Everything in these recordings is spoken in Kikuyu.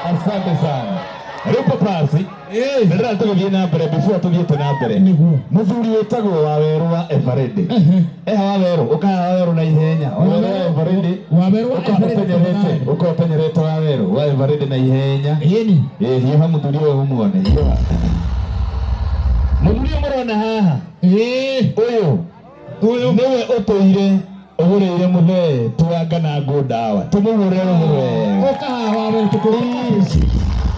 Asante sana. Rĩu Papasi, ndĩrenda tũgĩthiĩ na mbere before tũthiĩte na mbere. Mũthuri wĩtagwo Wawerũ wa Eveready. Eha Wawerũ, ũkaha Wawerũ na ihenya. Wawerũ wa Eveready. Wawerũ wa Ũka Eveready ũtenyerete, ũka ũtenyerete Wawerũ wa Eveready na ihenya. Ĩni. Ĩ, hiũha mũthuri ũyũ ũmuone, hiũha. Mũthuri ũyũ mũrona haha. Ũyũ. Ũyũ nĩwe ũtũire ũgũrĩire mũthee twanga na ngũ ndawa. Tũmũhũre rũhĩ wega. Ũka haha Wawerũ tũkũrĩ.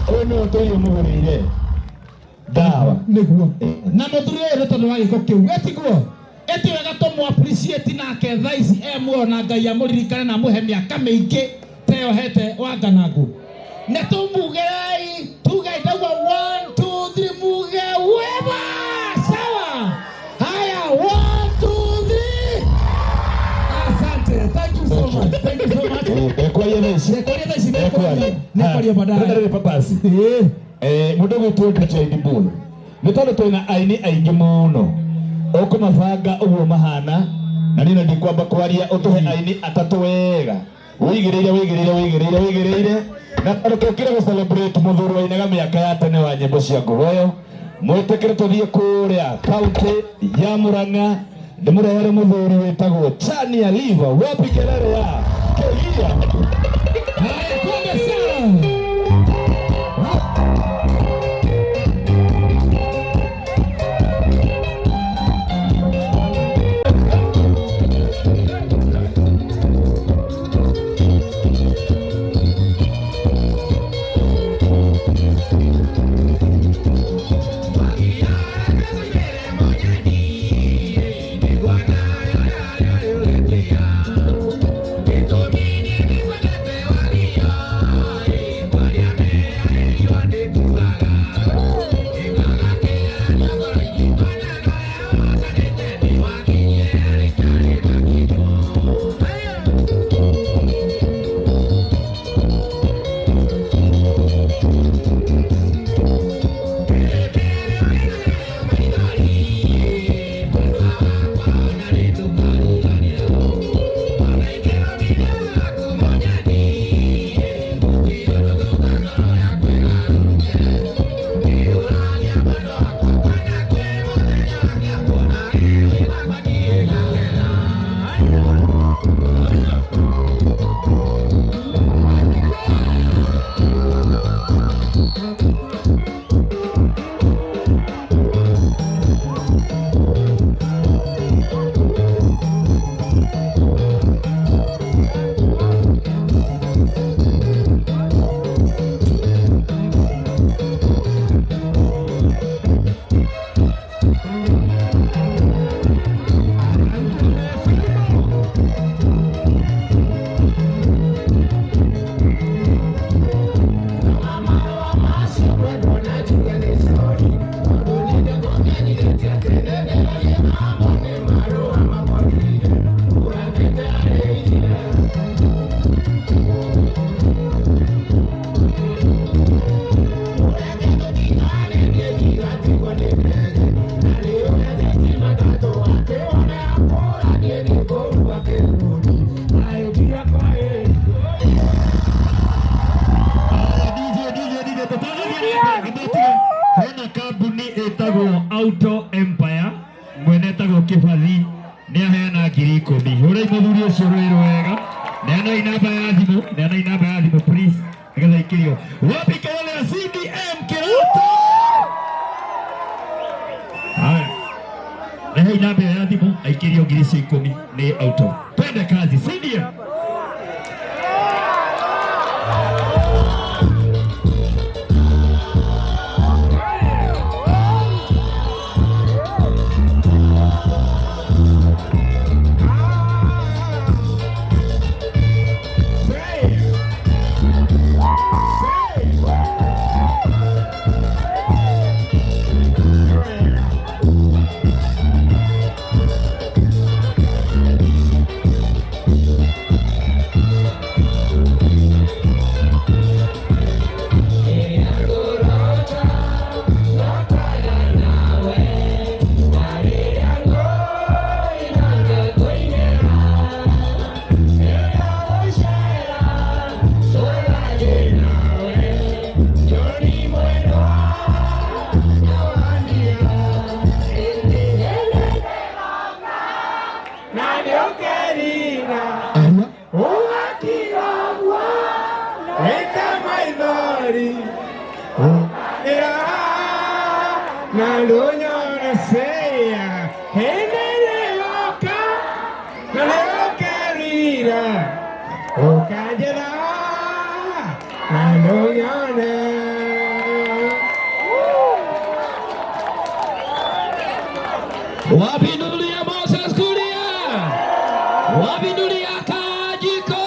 Ũyũ nĩwe ũtũire ũmũgũrĩire ndawa. Nĩguo. Na mũthuri ũyũ nĩ tondũ wa gĩko kĩu. Ĩtiguo. Ĩti wega tũmũ appreciate nake thaa ici e muoyo na Ngai amũririkane na amũhe mĩaka mĩingĩ ta ĩyo hete Wanganangũ. Na tũmugei, tugei ndauga 1 2 3 muge wema. Sawa. Haya 1 2 3. Asante. Thank you so much. Thank you so much. Ndekwaria thaa ici. Ndekwaria thaa ici, ndekwaria. Ndekwaria baadaye. Ndĩrenda Papasi. Mũndũ ũgwĩtwo DJ Dibul. Nĩ tondũ twĩna aini aingĩ mũno. Ũkũmabanga ũguo mahana na niĩ ndikwamba kwaria ũtũhe aini atatũ wega. Wĩigĩrĩire wĩigĩrĩire wĩigĩrĩire wĩigĩrĩire na tondũ tũkire gũ celebrate mũthuri wainaga mĩaka ya tene wa nyĩmbo cia ngũgoyo. Mwĩtĩkĩre tũthiĩ kũrĩa kaunti ya Murang'a ndĩmũrehere mũthuri wĩtagwo Chania Liva. Wapi kelele ya Kelia? Haya, twende sawa. Hena kambuni ĩtagwo Auto Empire, mwene etagwo Kĩbathi, nĩ aheana 10,000. Hũrai mũthuri ũcio rwĩrũ wega. Neanai namba ya thimũ, neanai namba ya thimũ please, nĩgetha ikĩrio. Wapi kelele ya CDM Kĩroto? Haya. Rehei namba ya thimũ aikĩrio 10,000 nĩ Auto. Twende kazi CDM. Wapindulia Moses Kuria, wapindulia Kajiko.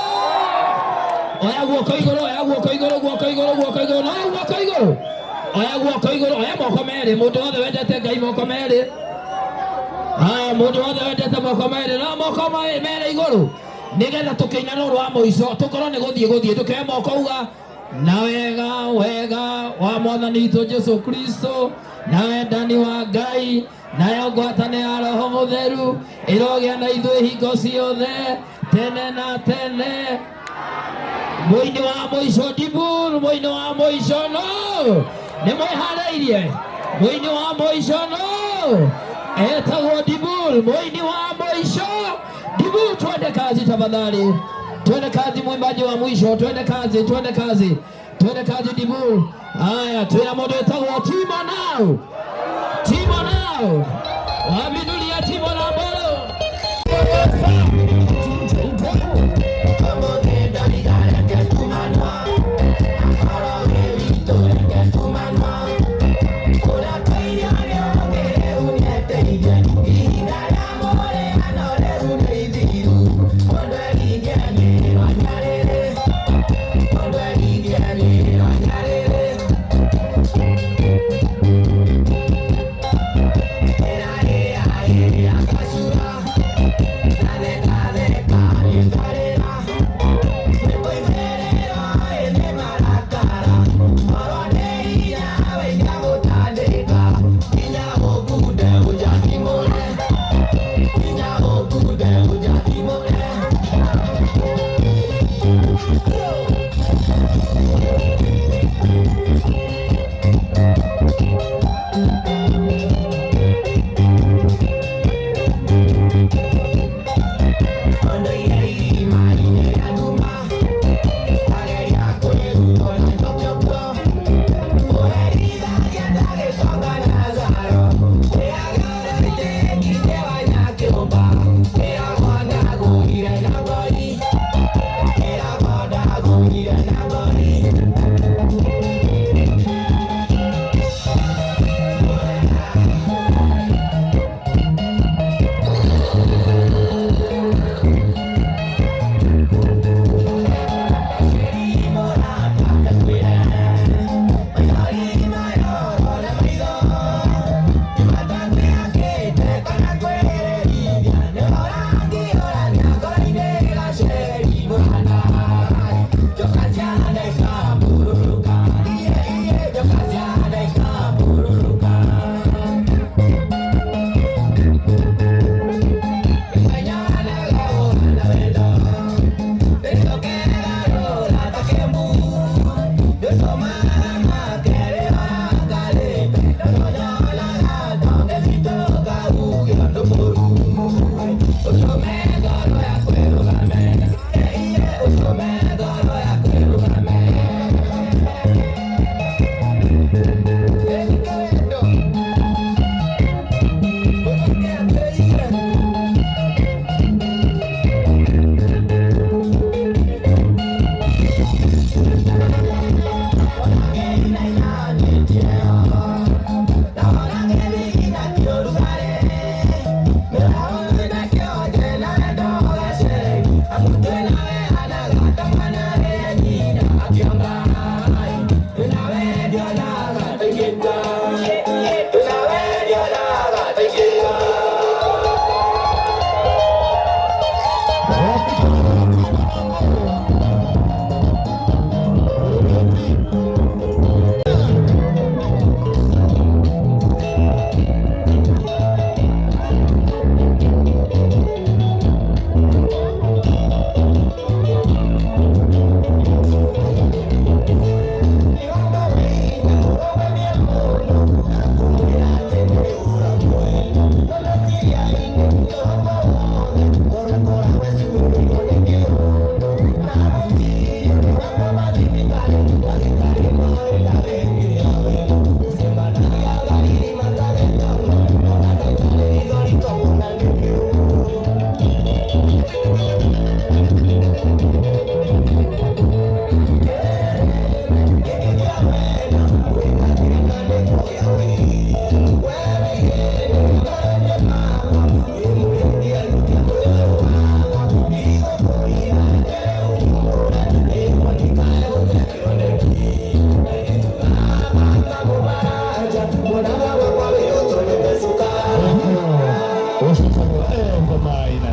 Oya guoko igũrũ, oya guoko igũrũ, guoko igũrũ, guoko igũrũ, oya guoko igũrũ, oya guoko igũrũ, oya moko merĩ. Mũndũ wothe wendete Ngai moko merĩ. Haya, mũndũ wothe wendete moko merĩ, no moko merĩ igũrũ, nĩgetha tũkĩina rũrũ rwa mũico tũkorwo nĩ gũthiĩ gũthiĩ tũkĩoya moko uga na wega wega wa Mwathani witũ Jesu Kristo na wendani wa Ngai nayo ngwatanĩro ya Roho Mũtheru ĩrogĩa na ithuĩ hingo ciothe tene na tene. Mũini wa mũico Dibul, mũini wa mũico no nĩ mwĩharĩirie? Mũini wa mũico no etagwo Dibul, mũini wa mũico Dibul. Twende kazi tafadhali, twende kazi, mwimbaji wa mwisho, twende kazi, twende kazi, twende kazi Dibul. Haya, twina mũndũ etagwo Timo Nau, Timo Nau, wapindulia Timo na Mbolo.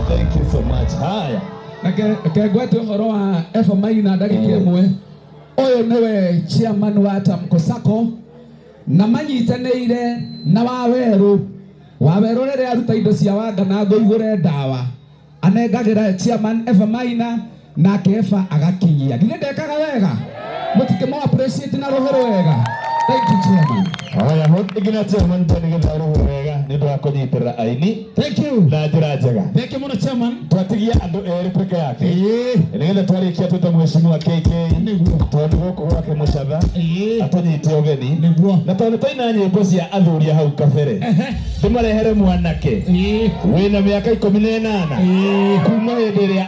Thank you so much. Haya. Reke ngwete ũhoro wa Eva Maina ndagĩka ĩmwe. Ũyũ nĩwe chairman wa Tamko Sacco na manyitanĩire na Wawerũ. Wawerũ rĩrĩa aruta indo cia Wanganangũ igũre ndawa anengagĩra chairman Eva Maina nake Eva agakinyia. Githĩ ndekaga wega? Mũtikĩmũ appreciate na rũhĩ rwega. Thank you chairman. Haya, nginya chairman nĩgetha rũhĩ wega nĩ ũndũ wa kũnyitĩrĩra aini. Thank you. Na njĩra njega. Thank you mũno chairman. Twatigia andũ erĩ peke yake. Nĩgetha twarĩkia twĩte mheshimiwa KK Nĩguo. Tondũ gũkũ gwake Mũcatha atũnyite ũgeni. Nĩguo. Na tondũ twaina nyĩmbo cia athuri hau kabere ndĩmarehere mwanake wĩna mĩaka 18 kuma hĩndĩ ĩrĩa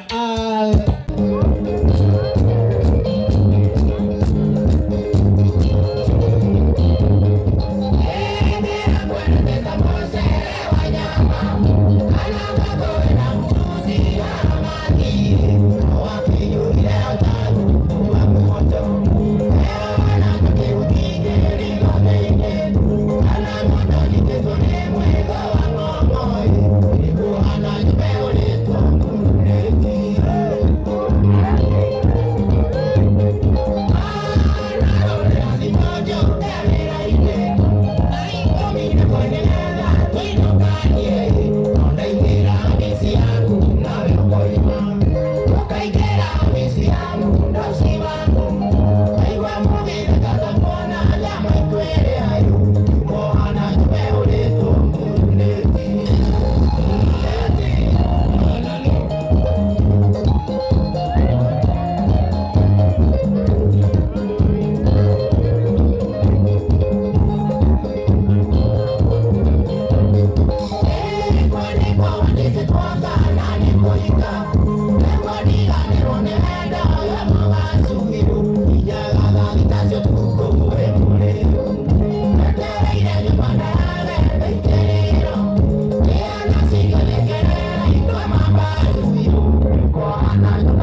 Ana